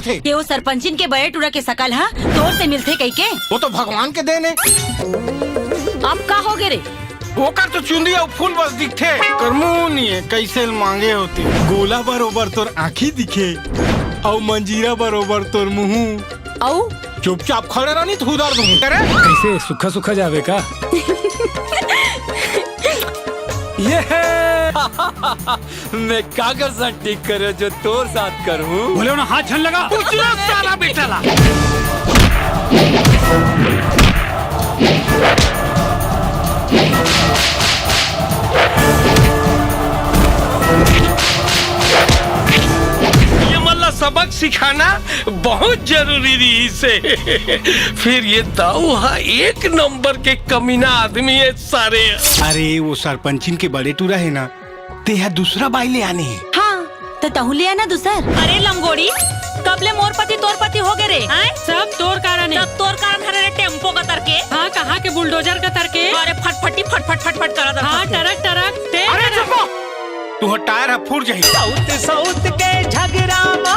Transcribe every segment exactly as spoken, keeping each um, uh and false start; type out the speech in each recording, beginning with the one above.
दिखथे। ये वो सरपंचिन के बड़े टूरा के सकल ह तोर से मिलथे कहिके। वो तो भगवान के देन हे। अब का हो गे रे? ओकर तो चुंदी अउ फूल बस दिखथे, कर मुंह नहीं है, कैसे मांगे होते। गोला बरोबर तोर आँखी दिखे, अउ मंजीरा बरोबर तोर मुंह। अउ चुपचाप खड़े रहनी तो उधार दूं। अरे कैसे सुखा सुखा जावे का? ये है। मैं का कर सकती करे जो तोर साथ करूं? बोले ना, हाथ झन लगा। उजला साला बेटा ला। ये मन ला सबक सिखाना बहुत जरूरी रहिस हे। फिर ये दाऊ हा एक नंबर के कमीना आदमी हे सारे। अरे वो सरपंचिन के बड़े टूरा हे ना, तेहा दूसरा बाई ले आने हे। हाँ, त तहूँ ले आना दूसर। अरे लंगोड़ी, कब ले मोर पति तोर पति हो गे रे? हैं? सब तोर कारण हे। सब तोर कारण हरे रे, टेम्पो कतर के। हाँ, कहाँ के बुलडोजर कतर के। अरे फटफटी फटफट फटफट करत हाँ, रहत हे। टरक टरक, ते अरे टरक। चुप हो! तुहर टायर ह फूट जाही। सउत सउत के झगरा मा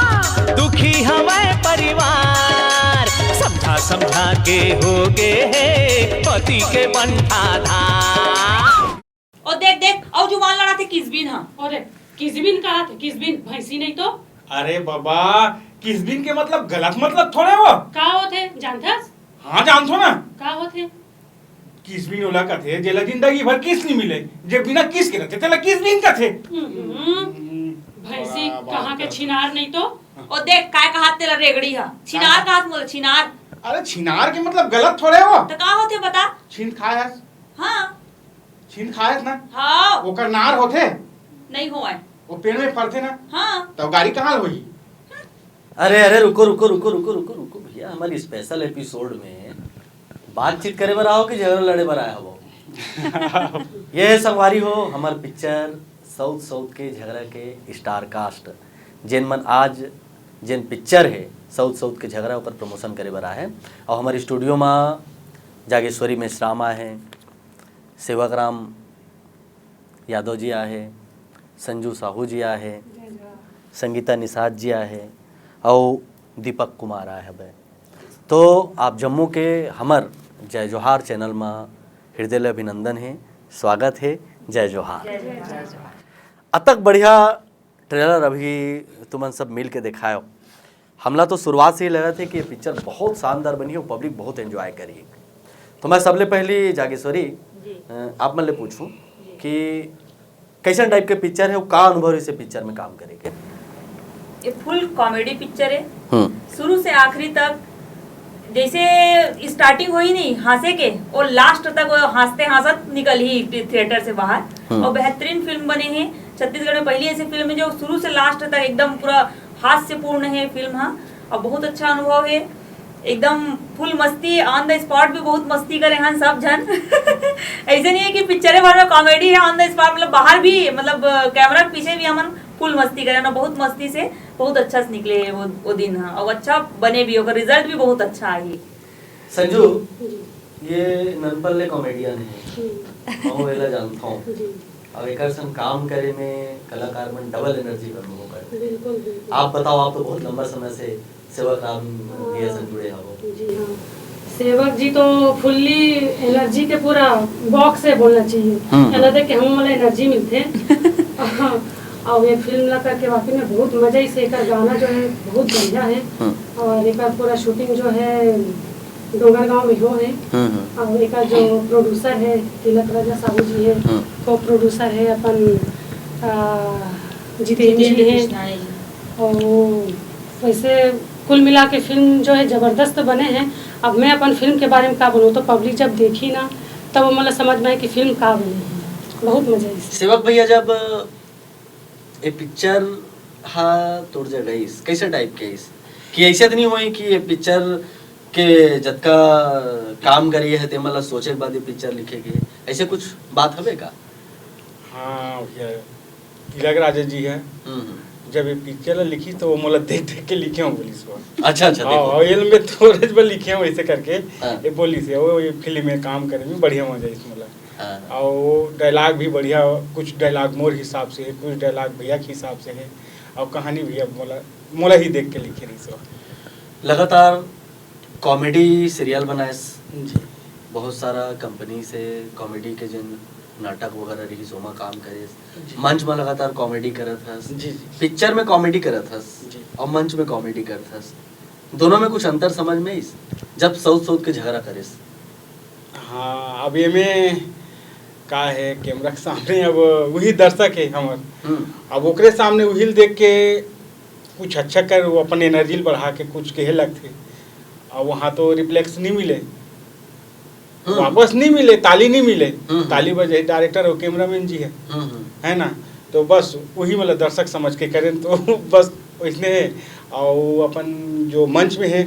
दुखी हवय परिवार, समझा समझा के हो गे हे पति के बंठा धार। ओ देख, देख, अउ जुबान लड़ाथे किसबिन ह। अरे, किसबिन कहाथे, किसबिन, भैंसी नहीं तो। अरे बाबा, किसबिन के मतलब गलत मतलब थोड़े हो। का होथे, जानथस? हाँ, जानथो ना। का होथे? किसबिन ओला कथे, जेला जिंदगी भर किस नहीं मिले, जे बिना किस के रहथे, तेला किसबिन कथे। हम्म, भैंसी बाबा, कहाँ के बाबा। छिनार नहीं तो। ओ देख, काय कहात तेला रेगड़ी ह। छिनार का? कहात मोला, छिनार। अरे, छिनार के मतलब गलत थोड़े हो। त का होथे, बता। छींद खाए हस। हाँ। छींद खायस ना? हाँ। ओकर नार होथे? नहीं होवय। वो पेड़ में फरथे ना? हाँ। तो गाड़ी कहाँ होही? अरे, अरे, रुको, रुको, रुको, रुको, रुको, रुको, भैया, हमारी स्पेशल एपिसोड में बातचीत करे बर आओ कि झगड़ा लड़े बर आए हवो? ये है संगवारी हो, हमार पिक्चर साउथ साउथ के झगड़ा के स्टार कास्ट, जेन मन आज जेन पिक्चर है साउथ साउथ के झगड़ा, ओकर प्रमोशन करे बर आए हैं। और हमारे स्टूडियो में जागेश्वरी मेश्राम आए हैं, सेवक राम यादव जी आहे, संजू साहू जी आहे, संगीता निषाद जी आहे, अउ दीपक कुमार आए हवे। तो आप जम्मो के हमर जय जोहार चैनल म हृदय ले अभिनंदन हे, स्वागत हे। जय जोहार। अतक बढ़िया ट्रेलर अभी तुमन सब मिल के देखायो। हमला तो शुरुआत से ही लगत हे कि ये पिक्चर बहुत शानदार बनी हे, पब्लिक बहुत एंजॉय करी। तो मैं सबले पहली जागेश्वरी, जी। अ, आप मन ले पूछूं जी। कि कैसन टाइप के पिक्चर हे अउ का अनुभव हे इसे पिक्चर में काम करे के? ये फुल कॉमेडी पिक्चर हे। हम्म। शुरू से आखिरी तक जैसे स्टार्टिंग होही नहीं हंसे के, वो लास्ट तक वो हंसते हंसत निकलही थिएटर से बाहर। हम्म। और बेहतरीन फिल्म बने हे। छत्तीसगढ़ में पहली ऐसी फिल्म हे जो शुरू से लास्ट तक एकदम पूरा हास्यपूर्ण हे फिल्म हा। और बहुत अच्छा अनुभव हे, एकदम फुल मस्ती, on the spot भी बहुत मस्ती करे हन सब झन। ऐसे नहीं हे कि पिक्चरे भर में कॉमेडी हे, on the spot, मतलब बाहर भी, मतलब कैमरा के पीछे भी हमन फुल मस्ती करे हन, बहुत मस्ती से, बहुत अच्छा से निकले हे वो, वो दिन हा। और अच्छा बने भी, ओकर रिजल्ट भी बहुत अच्छा आही। संजू, जी। ये ननपन ले कॉमेडियन हे, हम्म। महू एला जानथौं। जी। अब एकर संग काम करे में कलाकार मन डबल एनर्जी अनुभव करथे। बिल्कुल, बिल्कुल। आप बताओ, आप तो बहुत लंबा समय से सेवक राम हाँ। भैया संग जुड़े हवो। जी हाँ, सेवक जी तो फुल्ली एनर्जी के पूरा बॉक्स हे बोलना चाहिए। हम्म। एला देख के हमन ला एनर्जी मिलथे। हाँ, और ये फिल्म ला करके वाकई में बहुत मजा आइस। एकर गाना जो हे बहुत बढ़िया हे। हम्म। और एकर पूरा शूटिंग जो हे डोंगरगांव में हो हे। हम्म, हम्म। और एकर जो प्रोड्यूसर हे तिलक राजा साहू जी हे, हम्म। को प्रोड्यूसर हे अपन, आ, जितेंद्र जी हे। कृष्णा हे जी। और वो वैसे कुल मिला के फिल्म जो हे जबरदस्त बने हे। अब मैं अपन फिल्म के बारे में का बोलूँ, तो पब्लिक जब देखी ना, तब वो मतलब समझ में आए कि फिल्म का बने हे। बहुत मजा आइस। सेवक भैया, जब ये पिक्चर हा तोर जग आइस, कैसे टाइप के आइस? कि ऐसे तो नहीं होई कि ये पिक्चर के जतका काम करे हे, तेमन ला सोचे के बाद ये पिक्चर लिखे के, ऐसे कुछ बात हवे का? हाँ भैया, तिलक राजा जी हे। हम्म, हम्म। जब ये पिक्चर ला लिखिस, तो वो मोला देख देख के लिखे हों बोलिस वो। अच्छा, अच्छा, हाँ, देखो। और ये में थोड़े ज लिखे हों ऐसे करके, हाँ। ये बोलिस हे, वो ये फिल्म में काम करे में बढ़िया मजा आइस मोला। हाँ। और वो डायलॉग भी बढ़िया, कुछ डायलॉग मोर हिसाब से हे, कुछ डायलॉग भैया के हिसाब से हे, और कहानी भी अब मोला मोला ही देख के लिखे रहिस वो। लगातार कॉमेडी सीरियल बनाएस, जी। बहुत सारा कंपनी से कॉमेडी के जिन नाटक वगैरह रहिस, ओमा काम करेस। जी। मंच में लगातार कॉमेडी करत हस, जी, जी। पिक्चर में कॉमेडी करत हस जी। और मंच में कॉमेडी करत हस, दोनों में कुछ अंतर समझ में आइस जब सऊत सऊत के झगड़ा करेस? हाँ, अब एमे का है, कैमरा के सामने अब वही दर्शक है हमर। हम्म। अब ओकरे सामने उहिल देख के कुछ अच्छा कर, वो अपन एनर्जी बढ़ा के कुछ कहे लगथे। अब वहाँ तो रिफ्लेक्स नहीं मिले, हम्म। वापस नहीं मिले, ताली नहीं मिले। हम्म। ताली बजाई डायरेक्टर और कैमरामैन जी है, हम्म, हम्म। है ना? तो बस वही मतलब दर्शक समझ के करें तो बस वैसने है। और अपन जो मंच में है,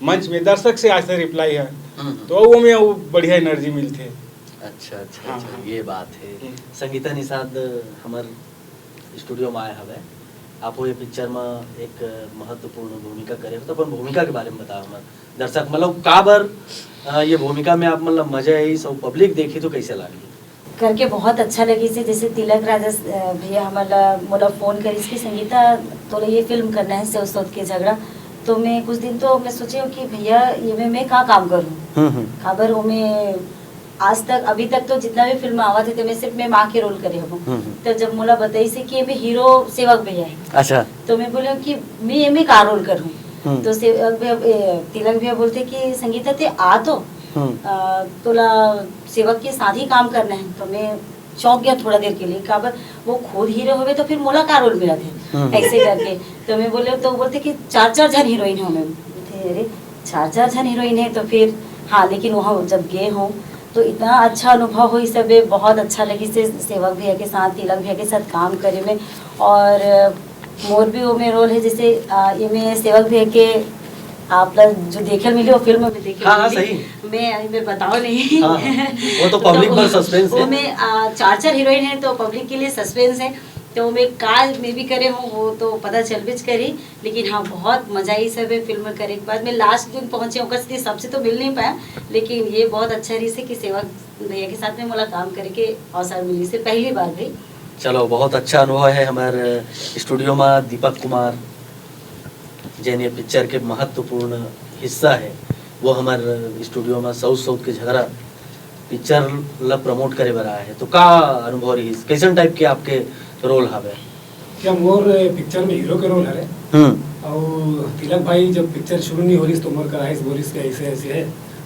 मंच में दर्शक से आज से रिप्लाई है, हम्म। तो वो में वो बढ़िया एनर्जी मिलथे। अच्छा, अच्छा, हाँ, अच्छा, हाँ। ये बात है। हम्म। संगीता निषाद हमर स्टूडियो में आए हवे, आप वो ये पिक्चर में एक महत्वपूर्ण भूमिका करे हो, तो अपन भूमिका के बारे में बताओ हमर दर्शक, मतलब काबर अ, ये भूमिका में आप मतलब मजा आई, सब पब्लिक देखी तो कैसे लगी? करके बहुत अच्छा लगिस हे। जैसे तिलक राजा अ, भैया हमला मोला फोन करिस कि संगीता, तोला ये फिल्म करना है सऊत सऊत के झगड़ा। तो मैं कुछ दिन तो मैं सोचे हूँ कि भैया ये में मैं का काम करूँ, हम्म, हम्म। काबर ओमे आज तक, अभी तक तो जितना भी फिल्म आवत है, तो मैं सिर्फ मैं माँ के रोल करे हूँ। हम्म, हम्म। तो जब मोला बताइस हे कि ये में हीरो सेवक भैया है, अच्छा। तो मैं बोले कि मैं एमे का रोल करूँ। हम्म। तो सेवक भैया, ए, तिलक भैया बोलते कि संगीता ते आ तो, हम्म। अ, तोला सेवक के साथ ही काम करना है। तो मैं चौंक गया थोड़ा देर के लिए, काबर वो खुद हीरो होवे तो फिर मोला का रोल मिलत है, हम्म। ऐसे करके। तो मैं बोले, तो बोलते कि चार चार झन हीरोइन हो। मैं बोलते, अरे, चार चार झन हीरोइन है तो फिर, हाँ, लेकिन वहाँ जब गए हूँ तो इतना अच्छा अनुभव होइस हे, बहुत अच्छा लगिस हे सेवक भैया के साथ, तिलक भैया के साथ काम करे में। और मोर भी वो में रोल है, जैसे अ, ये में सेवक भैया के आप लोग जो देखे मिली, वो फिल्म में देखे हाँ, हाँ, मिली। सही। मैं अभी मैं बताओ नहीं। हाँ, हाँ। वो तो पब्लिक पर सस्पेंस है। वो में अ, चार चार हीरोइन है, तो पब्लिक के लिए सस्पेंस है। तो मैं का मैं भी करे हूँ, वो तो पता चलबेच करी। लेकिन हाँ, बहुत मजा आई सब फिल्म करे के बाद। मैं लास्ट दिन पहुँचे, ओकर से सबसे तो मिल नहीं पाया, लेकिन ये बहुत अच्छा रहिस हे कि सेवक भैया के साथ में मोला काम करे के अवसर मिलिस हे पहली बार भी। चलो, बहुत अच्छा अनुभव है। हमर स्टूडियो में दीपक कुमार, जेन ये पिक्चर के महत्वपूर्ण हिस्सा है, वो हमर स्टूडियो में सऊत सऊत के झगड़ा पिक्चर ला प्रमोट करे बर आए हैं। तो का अनुभव रहिस, कैसन टाइप के आपके रोल हवे? क्या मोर पिक्चर में हीरो के रोल हरे? हम्म। और तिलक भाई जब पिक्चर शुरू नहीं हो रही तो मोर कराइस, बोलिस कि ऐसे ऐसे है,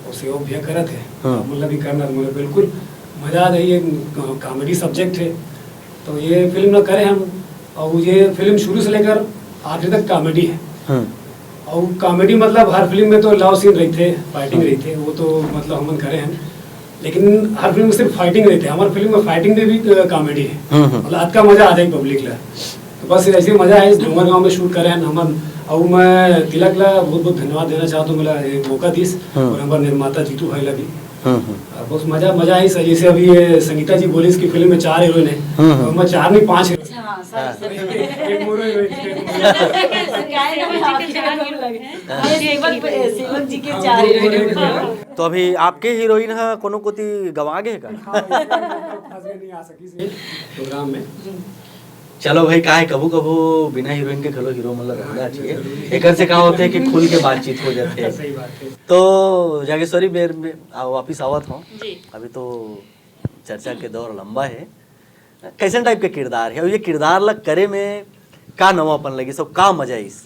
और सेवक भैया करत है, हाँ। आप मोला भी करना। मोला बिल्कुल मजा आ जाइए, कॉमेडी सब्जेक्ट है, तो ये फिल्म ना करें हम। और ये फिल्म शुरू से लेकर आखिर तक कॉमेडी है। हम्म। और कॉमेडी मतलब हर फिल्म में तो लव सीन रहिथे, फाइटिंग रहिथे, वो तो मतलब हमन करे हैं, लेकिन हर फिल्म में सिर्फ फाइटिंग रहिथे। हमारे फिल्म में फाइटिंग में भी कॉमेडी है, हम्म, हम्म। मतलब अतका मजा आ जाए पब्लिक ला। तो बस ऐसे मजा आए, डोंगरगांव में शूट करे हैं हमन। और मैं तिलक ला बहुत बहुत धन्यवाद देना चाहता हूँ, मोला ये मौका दिस, हम्म। और हमारे निर्माता जीतू भाई ला भी। हम्म, हम्म। और बहुत मजा मजा आई सर। जैसे अभी ये संगीता जी बोली इसकी फिल्म में चार हीरोइन है, हम्म, हम्म। तो मैं चार नहीं, पांच हीरोइन। हाँ, हाँ। सॉरी, एक मोरो हीरोइन है। सॉरी। सेवक, सेवक जी के हाँ, चार वो हीरोइन बोले है। थे। तो अभी आपके हीरोइन ह कोनो कोती गवा गे का? हाँ, फंस गए, नहीं आ सकी इस प्रोग्राम में। चलो भाई, का है, कभू कभू बिना हीरोइन के घलो हीरो मन ला रखना हाँ, चाहिए। जरूरी है। एकर से का होथे कि खुल के बातचीत हो जाथे। सही बात है। तो जागेश्वरी, बेर में आ, वापिस आवत हूँ। जी। अभी तो चर्चा के दौर लंबा है। कैसन टाइप के किरदार है, और ये किरदार ला करे में का नवापन लगिस, सब का मजा आइस,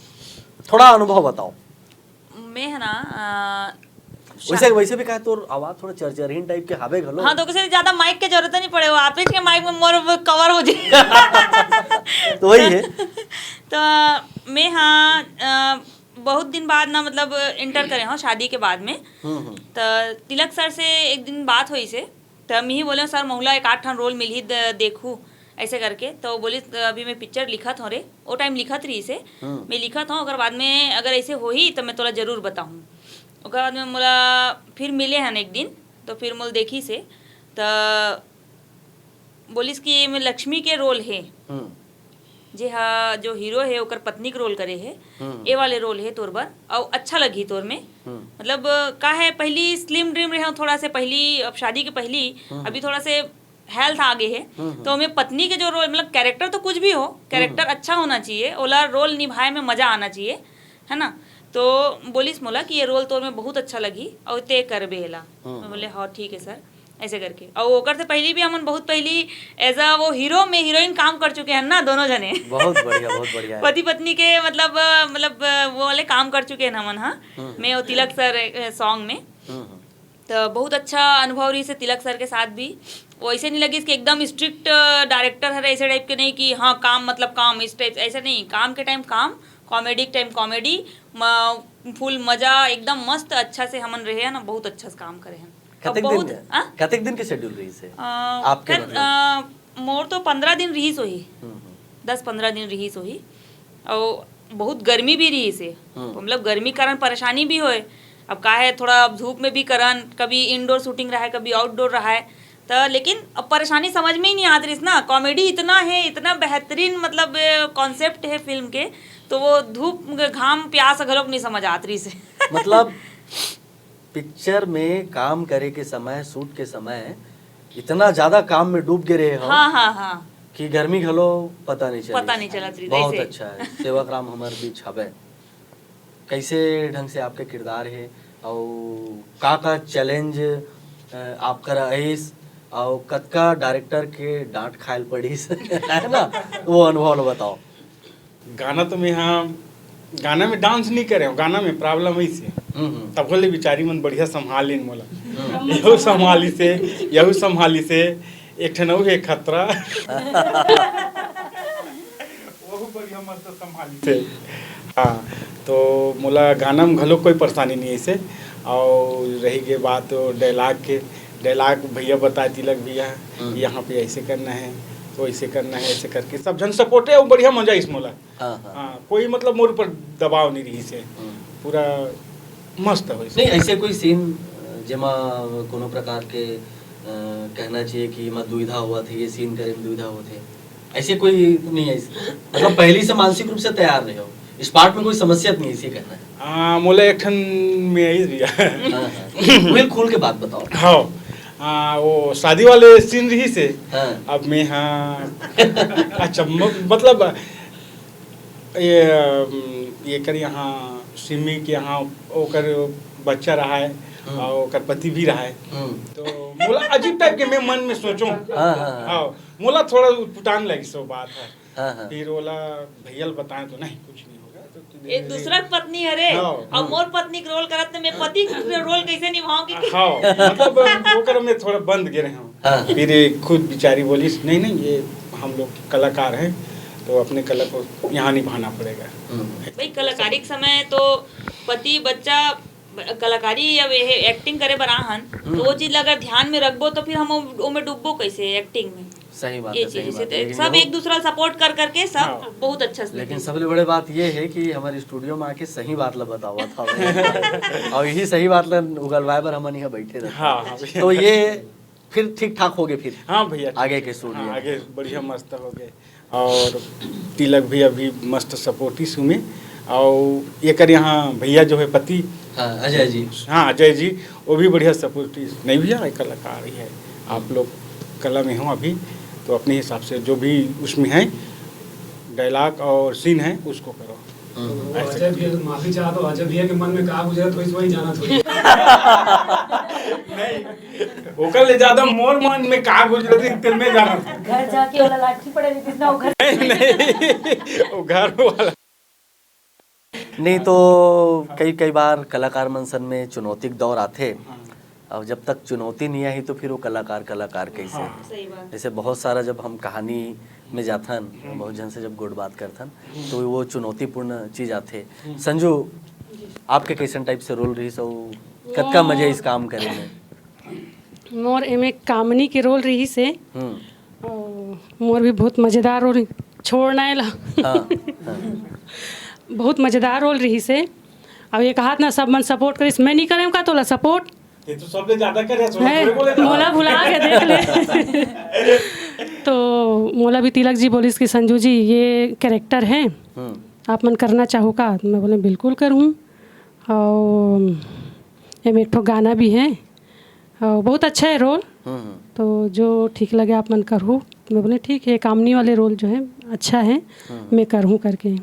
थोड़ा अनुभव बताओ। मैं है ना, अ, वैसे वैसे भी का तोर आवाज थोड़ा चरचरहीन टाइप के हावे घलो। हाँ, तो किसी ज्यादा माइक के जरूरत नहीं पड़े, वो आप ही के माइक में मोर कवर हो जाए। तो वही है। तो मैं हाँ, अ, बहुत दिन बाद ना, मतलब, एंटर करे हूँ शादी के बाद में। हम्म, हम्म। तो तिलक सर से एक दिन बात होइस हे, तो मैं ही बोले, "सर, मोला एक आध ठन रोल मिलही, द-, देखू," ऐसे करके। तो बोलिस, "अभी मैं पिक्चर लिखत हूँ रे।" वो टाइम लिखत रहिस हे, हम्म। "मैं लिखत हूँ, अगर बाद में अगर ऐसे होही तो मैं तोला जरूर बताहूँ।" ओकर बाद में मोला फिर मिले हन एक दिन, तो फिर मोला देखिस हे, तो बोलिस कि ये में लक्ष्मी के रोल हे, हम्म। जे हा जो हीरो हे ओकर पत्नी के रोल करे हे, हम्म। ए वाले रोल हे तोर बर, अउ अच्छा लगही तोर में। हम्म। मतलब का है, पहली स्लिम ड्रीम रहे हूँ थोड़ा से पहली, अब शादी के पहली, हम्म। अभी थोड़ा से हेल्थ आ गे हे। हम्म, हम्म। तो ओमे पत्नी के जो रोल, मतलब, कैरेक्टर तो कुछ भी हो, कैरेक्टर अच्छा होना चाहिए, ओला रोल निभाए में मजा आना चाहिए, है ना? तो बोलिस मोला कि ये रोल तोर में बहुत अच्छा लगही और ते करबे एला। हम्म, मैं बोले, हम्म। हाँ, ठीक है सर, ऐसे करके। और ओकर से पहली भी हमन बहुत पहली एज अ वो हीरो में हीरोइन काम कर चुके हैं ना, दोनों जने। बहुत बढ़िया, बहुत बढ़िया है। पति पत्नी के, मतलब, अ, मतलब, अ, वो वाले काम कर चुके हैं हमन, हाँ। हम्म, हम्म। मैं और तिलक सर, अ, सॉन्ग में। हम्म, हम्म। तो बहुत अच्छा अनुभव रहिस हे तिलक सर के साथ भी। वैसे नहीं लगिस कि एकदम स्ट्रिक्ट डायरेक्टर हरे, ऐसे टाइप के नहीं कि हाँ, काम मतलब काम, इस टाइप, ऐसे नहीं। काम के टाइम काम, कॉमेडी के टाइम कॉमेडी, फुल मजा, एकदम मस्त, अच्छा से हमन रहे हैं ना, बहुत अच्छा से काम करे हैं। और कतेक बहुत, दिन, आ? कतेक दिन के शेड्यूल रहिस हे? आ, आपके कर, मतलब? आ, मोर तो पंद्रह दिन रहिस होही, हम्म, हम्म। दस पंद्रह दिन रहिस होही। और बहुत गर्मी भी रहिस हे, हम्म। मतलब, गर्मी कारण परेशानी भी होए। अब का है, थोड़ा धूप में भी करन, कभी इंडोर शूटिंग रहा है, कभी आउटडोर रहा है, तो लेकिन अब परेशानी समझ में ही नहीं आत रहिस ना। कॉमेडी इतना है, इतना बेहतरीन, मतलब, कॉन्सेप्ट है फिल्म के, तो वो धूप, घाम, प्यास घलोक नहीं समझ आत रहिस हे। मतलब, पिक्चर में काम करे के समय, शूट के समय इतना ज्यादा काम में डूब गे रहे हो हाँ, हाँ, हाँ। कि गर्मी घलो पता नहीं चली। पता नहीं चलत रहिस बहुत हे। अच्छा है, सेवक राम हमर बीच हवे। कैसे ढंग से आपके किरदार हे, और का का चैलेंज, अ, आप करा आइस, और कतका डायरेक्टर के डांट खायल पड़िस, है ना? वो अनुभव ला बताओ। गाना तो मैं, हाँ, गाना में डांस नहीं करे हूँ, गाना में प्रॉब्लम है इसे। हम्म, हम्म। तब बोले, "बेचारी मन बढ़िया संभाल लेन मोला।" हम्म। यहू संभाली से, यहू संभाली से, एक ठन अउ हे खतरा। वहू बढ़िया मस्त संभाली से। हाँ, तो मोला गाना में घलो कोई परेशानी नहीं है इसे। और रही के बात तो डायलॉग के, डायलॉग भैया बताए, तिलक भैया, हम्म। यहाँ पे ऐसे करना है, तो ऐसे करना है, ऐसे करके सब झन सपोर्टे, और बढ़िया मजा इस मोला। हाँ, हाँ। हाँ, कोई मतलब मोर ऊपर दबाव नहीं रहिस हे। हम्म। पूरा मस्त होइस। नहीं, ऐसे कोई सीन, अ, जेमा कोनो प्रकार के, अ, कहना चाहिए कि एमा दुविधा होवत हे, ये सीन करे में दुविधा होत हे, ऐसे कोई नहीं है इस-, मतलब, पहली से मानसिक रूप से तैयार रहे हो, इस पार्ट में कोई समस्या तो नहीं है, इसे कहना है। हाँ, मोला एक ठन में आई रिया। हाँ, हाँ। वही खुल के बात बताओ। हाँ, आ, वो शादी वाले सीन रहिस हे। हाँ। अब मैं, हाँ, अच्छा, म-, मतलब, ये, अम, एकर यहाँ, सिमी के यहाँ ओकर बच्चा रहा है हम्म। और ओकर पति भी रहा है। हम्म। तो मोला अजीब टाइप के मैं मन में सोचो। हाँ, हाँ, हाँ। हाँ, मोला थोड़ा उटपुटांग लगिस वो बात है। हाँ, हाँ। फिर ओला भैया ल बताए तो नहीं, कुछ नहीं होगा, तो तू एक धीरे-धीरे दूसरा के पत्नी हरे, हाँ, और हम्म। मोर पत्नी के रोल करत, तो मैं पति के रोल कैसे निभाऊं कि हाँ, मतलब ओकर में थोड़ा बंद गे रहे हूँ। हाँ। फिर ये खुद बेचारी बोलिस, "नहीं, नहीं, ये हम लोग कलाकार हैं, तो अपने कला को यहाँ निभाना पड़ेगा।" हम्म। भाई, कलाकारी के समय तो पति, बच्चा, ब-, कलाकारी या वे-, एक्टिंग करे बर आहन, तो वो हम्म। चीज ला अगर ध्यान में रखबो, तो फिर हम ओ-, ओमे डूबबो कैसे एक्टिंग में? सही बात ये है, सही चीज बात से है। लेकिन सब बहुत एक दूसरा सपोर्ट कर करके सब हाँ। बहुत अच्छा से लेकिन निकली। सबले बड़े बात ये है कि हमारे स्टूडियो में आके सही बात ला बतावत हवे। और यही सही बात ला उगलवाए बर हमन यहाँ बैठे रहते हाँ, हैं। हाँ। तो ये फिर ठीक ठाक हो गए फिर हाँ भैया, ठीक आगे है। के स्टूडियो हाँ, में। आगे बढ़िया मस्त हो गए। और तिलक भी अभी मस्त सपोर्टिस हूँ मैं। और एकर यहाँ भैया जो है पति हाँ, अजय जी। हाँ, अजय जी, वो भी बढ़िया सपोर्टिस। नहीं भैया, ये कलाकार ही है, आप लोग कला में हो अभी, तो अपने हिसाब से जो भी उसमें है, डायलॉग और सीन है, उसको करो। हम्म। तो अजय भैया, माफी चाहता हूँ, अजय भैया के मन में का गुजरत होइस, वही जाना थोड़ी। नहीं, ओकर ले ज्यादा मोर मन में का गुजरत होइस, तेल में जाना। घर जाके ओला लाठी पड़े रहितिस ना, वो घर नहीं, नहीं, वो घर वाला। नहीं तो कई, कई बार कलाकार मन सन में चुनौती के दौर आथे। हाँ। अब जब तक चुनौती नहीं आई तो फिर वो कलाकार, कलाकार कैसे? हाँ। सही बात। जैसे बहुत सारा जब हम कहानी में जाथन, हम्म। बहुत झन से जब गोठ बात करथन, हम्म। तो वो चुनौतीपूर्ण चीज आथे। हम्म। संजू, जी। आपके कैसन टाइप से रोल रहिस अउ कतका मोर मजा इस काम करे में? मोर एमे कामनी के रोल रहिस हे। हम्म। अउ मोर भी बहुत मजेदार रोल, छोड़ ना एला। हाँ, हाँ। बहुत मजेदार रोल रहिस हे। अब ये कहात ना सब मन सपोर्ट करिस, मैं नहीं करेम का तोला सपोर्ट? ये तो सबले ज्यादा करे, है, थोड़े बोले ना। मोला भुला के देख ले। तो मोला भी तिलक जी बोलिस कि संजू जी, ये कैरेक्टर है, हम्म। आप मन करना चाहो का? तो मैं बोले, बिल्कुल करूँ। और एमे एक ठो गाना भी है, और बहुत अच्छा है रोल। हम्म, हम्म। तो जो ठीक लगे आप मन करहू। मैं बोले ठीक है, कामनी वाले रोल जो है अच्छा है, मैं करहूँ करके।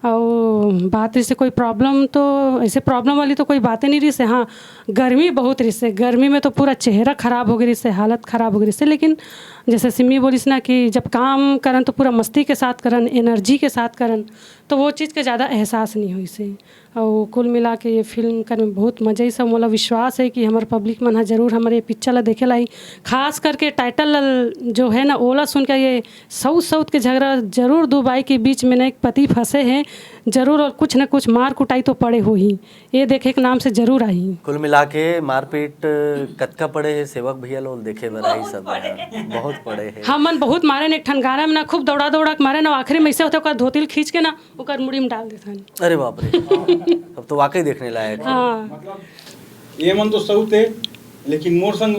और बात जैसे कोई प्रॉब्लम, तो ऐसे प्रॉब्लम वाली तो कोई बातें नहीं रहिसे। हाँ, गर्मी बहुत रहिसे, गर्मी में तो पूरा चेहरा खराब हो गई रहिसे, हालत खराब हो गई रहिसे। लेकिन जैसे सिमी बोलिस ना कि जब काम करन तो पूरा मस्ती के साथ करन, एनर्जी के साथ करन, तो वो चीज़ के ज़्यादा एहसास नहीं होइसे। और कुल मिला के ये फिल्म कर में बहुत मजा ही सब, मोला विश्वास है कि हमर पब्लिक मन ह जरूर हमर ये पिक्चर ला देखे ला ही। खास करके टाइटल जो है ना, ओला सुन के ये साउथ साउथ के झगड़ा जरूर दो भाई के बीच में ना एक पति फंसे हैं जरूर, और कुछ ना कुछ मार कुटाई तो पड़े हो ही। ये देखे के नाम से जरूर आई। कुल मिला के मारपीट कतका पड़े है सेवक भैया लोग देखे बर आई सब यहाँ। बहुत पड़े है। हमन बहुत मारे न, एक ठन गाना में ना खूब दौड़ा दौड़ा के मारे ना, आखिरी में ऐसे होता है ओकर धोती ल खींच के ना ओकर मुड़ी में डाल देथन। अरे बाप रे। अब तो वाकई देखने लायक है। हाँ। ये मन तो सऊत है, लेकिन मोर संग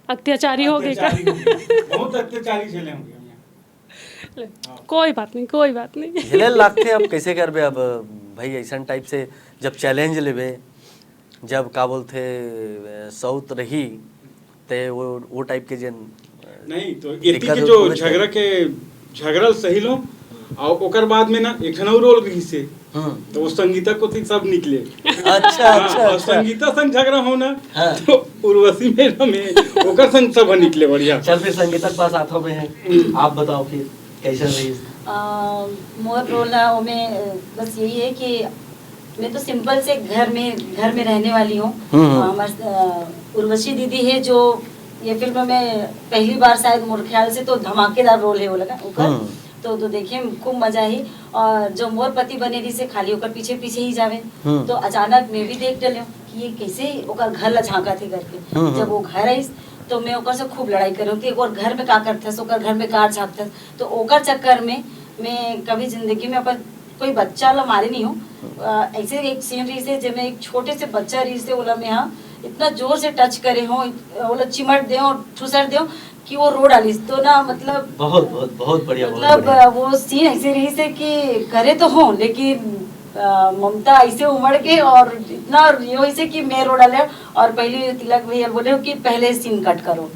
अत्याचारी हो गए का? अत्याचारी हो गए। बहुत अत्याचारी झेले होंगे हम यहाँ। कोई बात नहीं, कोई बात नहीं। झेले लागते, अब कैसे करबे? अब भाई ऐसा टाइप से जब चैलेंज लेबे, जब का बोलते, अ, सऊत रही, ते वो वो टाइप के जेन नहीं तो एती के जो झगड़ा के झगड़ा सही लो, और ओकर बाद में ना एक ठन और रोल रही से, तो वो संगीता को थी सब निकले। अच्छा, अच्छा, और अच्छा। संगीता संग झगड़ा हो ना, हाँ। तो उर्वशी में ना में ओकर संग सब निकले बढ़िया। चल, फिर संगीता के पास आता हूँ मैं। आप बताओ फिर कैसे रही? अ, मोर रोल ना ओमे, अ, बस यही है कि मैं तो सिंपल से घर में घर में रहने वाली हूँ। हम्म। अ, हमार अ, उर्वशी दीदी है जो ये फिल्म में पहली बार शायद मोर ख्याल से तो धमाकेदार रोल है वो लगा ओकर। तो तो देखे खूब मजा आई। और जो मोर पति बने रही से खाली ओकर पीछे पीछे ही जावे। तो अचानक मैं भी देख डले कि ये कैसे ओकर घर ला झांका थे करके। जब वो घर आईस तो मैं ओकर से खूब लड़ाई करूँ कि ओकर घर में का करथस, ओकर घर में का झांकथस। तो ओकर चक्कर में मैं कभी जिंदगी में अपन कोई बच्चा ला मारे नहीं हूँ। अ, ऐसे एक सीन रही से जेमे एक छोटे से बच्चा रही से ओला मैं हाँ इतना जोर से टच करे हो, ओला चिमट दे हो, ठुसर दे हो कि वो रो डालिस। तो ना मतलब बहुत बहुत बहुत बढ़िया, बहुत मतलब बढ़िया। वो सीन ऐसे रही से कि करे तो हो लेकिन अ, ममता ऐसे उमड़ के और इतना ये वैसे कि मैं रो डाले। और पहले तिलक भैया बोले कि पहले सीन कट करो।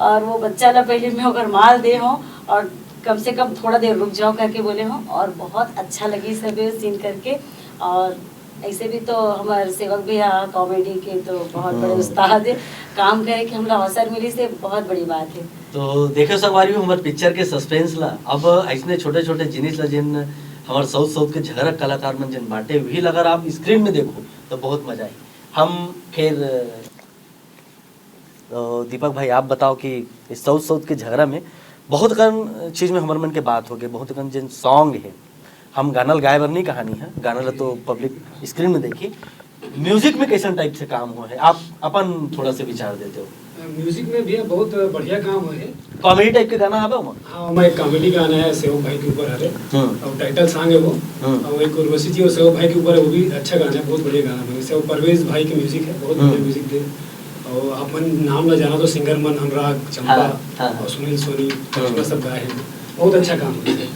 और वो बच्चा ला पहले मैं ओकर माल दे हो और कम से कम थोड़ा देर रुक जाओ करके बोले हो। और बहुत अच्छा लगी सब सीन करके। और ऐसे भी तो हमारे सेवक भैया कॉमेडी के तो बहुत बड़े उस्ताद है। काम करे के हमरा अवसर मिली से बहुत बड़ी बात है। तो देखे संगवारी हो, हमारे पिक्चर के सस्पेंस ला, अब ऐसने छोटे छोटे जिनिस ला जिन हमारे साउथ साउथ के झगड़ा कलाकार मन जिन बाटे, वही ला अगर आप स्क्रीन में देखो तो बहुत मजा आई। हम फिर अ, दीपक भाई, आप बताओ कि इस साउथ साउथ के झगड़ा में बहुत कन चीज में हमारे मन के बात हो गए, बहुत कन जिन सॉन्ग है, हम गाना ल गाए बर नहीं कहानी है, गाना ला तो पब्लिक स्क्रीन में देखी। म्यूजिक में कैसन टाइप से काम हो है, आप अपन थोड़ा से विचार देते हो। म्यूजिक में भैया बहुत बढ़िया काम हुआ है। कॉमेडी टाइप के गाना आवे ओमा? हाँ, ओमा एक कॉमेडी गाना है सेवक भाई के ऊपर हरे। हम्म। और टाइटल सॉन्ग है वो। हम्म। और एक उर्वशी जी और सेवक भाई के ऊपर है, वो भी अच्छा गाना है, बहुत बढ़िया गाना है। वैसे वो परवेज भाई की म्यूजिक है, बहुत बढ़िया म्यूजिक दे। और अपन नाम ना जाना तो सिंगर मन अनुराग चंपा हाँ, हाँ। और सुनील सोनी, करिश्मा सब गाए हैं। बहुत अच्छा काम है।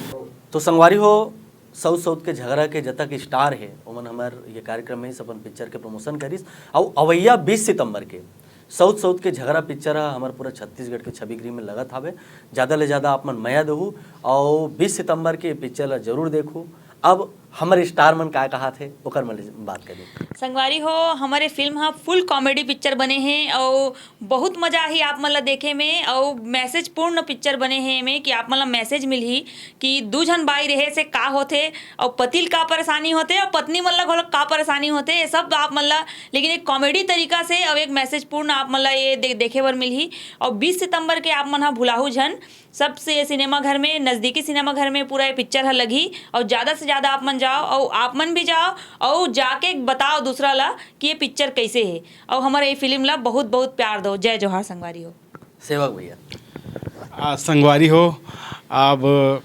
तो संगवारी हो, साउथ साउथ के झगड़ा के जतक स्टार है, ओमन हमार ये कार्यक्रम में ही अपन पिक्चर के प्रमोशन करिस। और अवैया बीस सितंबर के साउथ साउथ के झगड़ा पिक्चर ह हमार पूरा छत्तीसगढ़ के छवि गृह में लगत हावे। ज़्यादा ले ज़्यादा आप मन मया देहू और बीस सितंबर के पिक्चर ला जरूर देखू। अब हमारे स्टार मन का कहा थे, ओकर मन ले बात करी। संगवारी हो, हमारे फिल्म ह फुल कॉमेडी पिक्चर बने हैं और बहुत मजा आही आप मन ला देखे में। और मैसेज पूर्ण पिक्चर बने हैं एमे कि आप मन ला मैसेज मिलही कि दू झन बाई रहे से का होथे और पति ल का परेशानी होथे और पत्नी मन ला घलोक का परेशानी होथे, ये सब आप मन ला, लेकिन एक कॉमेडी तरीका से और एक मैसेज पूर्ण आप मन ला ये दे, देखे बर मिलही। और बीस सितंबर के आप मन ह भुलाहू झन, सबसे सिनेमा घर में, नजदीकी सिनेमा घर में पूरा ये पिक्चर ह लगही। और ज़्यादा से ज़्यादा आप मन जाओ और आप मन भी जाओ और जाके बताओ दूसरा ला कि ये पिक्चर कैसे है। और हमारे ये फिल्म ला बहुत बहुत प्यार दो। जय जोहार संगवारी हो। सेवक भैया। आ, संगवारी हो, अब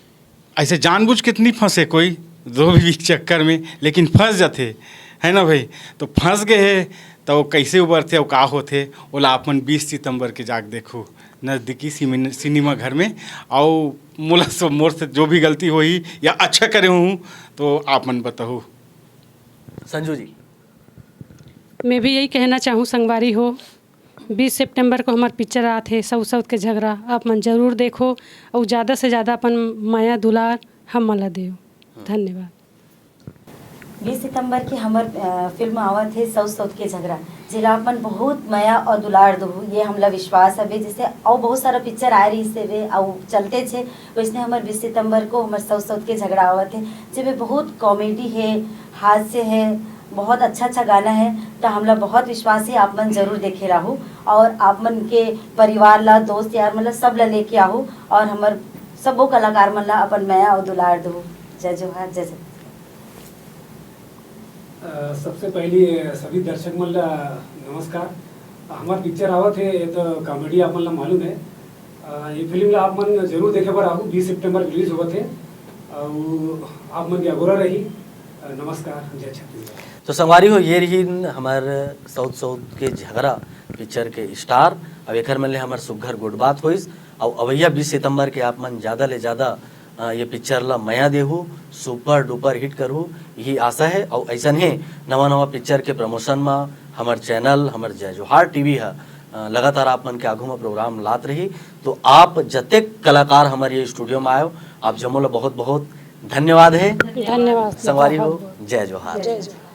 ऐसे जानबूझ के तो नहीं फंसे कोई, जो भी चक्कर में, लेकिन फंस जाते, है ना भाई? तो फंस गए है, तो वो कैसे उबरते, वो का होते, ओला आप मन बीस सितंबर के जाके देखो नजदीकी सिमिन-, सिनेमा घर में। और मोला सब, मोर से जो भी गलती होही या अच्छा करे हूँ, तो आप मन बताहू। संजू जी। मैं भी यही कहना चाहूँ संगवारी हो बीस सितंबर को हमर पिक्चर आत हे सउत सउत के झगरा, आप मन जरूर देखो अउ ज़्यादा से ज़्यादा अपन मया दुलार हमन ला देव। धन्यवाद। बीस सितंबर के हमर, अ, फिल्म आवत हे सउत सउत के झगरा, जेला आप मन बहुत मया अउ दुलार दहू, ये हमला विश्वास हवे। जैसे अउ बहुत सारा पिक्चर आए रहिस हवे अउ चलते छे, वैसने हमर बीस सितंबर को हमर सउत सउत के झगरा आवत हे, जेमे बहुत कॉमेडी हे, हास्य हे, बहुत अच्छा अच्छा गाना हे। त हमला बहुत विश्वास हे आप मन जरूर देखे रहू अउ आप मन के परिवार ला, दोस्त यार मन ला, सब ला लेके आहू अउ हमर सबो कलाकार मन ला अपन मया अउ दुलार दहू। जय जोहार, जय छत्तीसगढ़। अ, सबसे पहली सभी दर्शक मन ला नमस्कार। हमार पिक्चर आवत हे, ये तो कॉमेडी आप मन ला मालूम है। अ, ये फिल्म ला आप मन जरूर देखे बर आहू, बीस सितंबर रिलीज होवत हे। अउ आप मन के अगोरा रही। अ, नमस्कार, जय छत्तीसगढ़। तो संगवारी हो, ये रही हमार सउत सउत के झगरा पिक्चर के स्टार। अब एकर मन ले हमार सुग्घर गोठ बात होइस। अउ अवैया बीस सितंबर के आप मन ज़्यादा ले ज़्यादा, अ, ये पिक्चर ला मया देहू, सुपर डुपर हिट करहू, यही आशा है। अउ ऐसन हे नवा नवा पिक्चर के प्रमोशन मा हमर चैनल, हमर जय जोहार टीवी ह, अ, लगातार आप मन के आगू मा प्रोग्राम लात रही। तो आप जतेक कलाकार हमर ये स्टूडियो मा आयो, आप जम्मो ला बहुत बहुत धन्यवाद हे। धन्यवाद। संगवारी हो, बहुत बहुत। जय जोहार। जय जोहार।